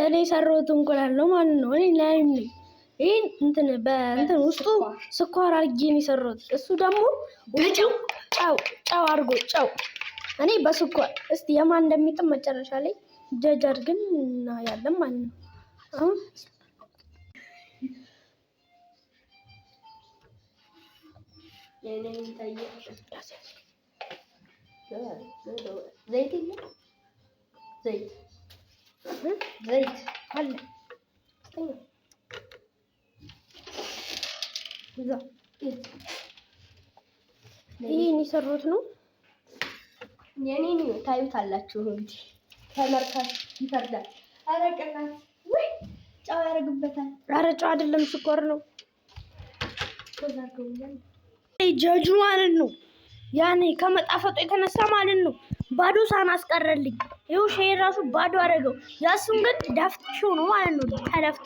እኔ የሰራሁት እንቁላል ነው ማለት ነው። እኔ ላይም ነኝ። ይሄን እንትን በእንትን ውስጡ ስኳር አድርጌ ነው የሰራሁት። እሱ ደግሞ ውስጡ ጨው ጨው አድርጎ ጨው፣ እኔ በስኳር። እስቲ የማን እንደሚጥም መጨረሻ ላይ ጀጅ አድርገን እናያለን ማለት ነው። አሁን የኔ ይታያል። ዘይት የለም። ዘይት ዘይት አለ እዛ ይሄን የሰሩት ነው። የኔን ታዩታላችሁ እንግዲህ ተመልካች ይፈርዳል። ኧረ ቅናት ወይ ጨው ያደርግበታል። ኧረ ጨው አይደለም ስኳር ነው። በዛ አድርገውኛል። ጀጁ ማለት ነው። ያኔ ከመጣፈጡ የተነሳ ማለት ነው ባዶ ሳህን አስቀረልኝ። ይኸው ሻይ ራሱ ባዶ አደረገው። ያሱን ግን ደፍቼው ነው ማለት ነው ተደፍቶ።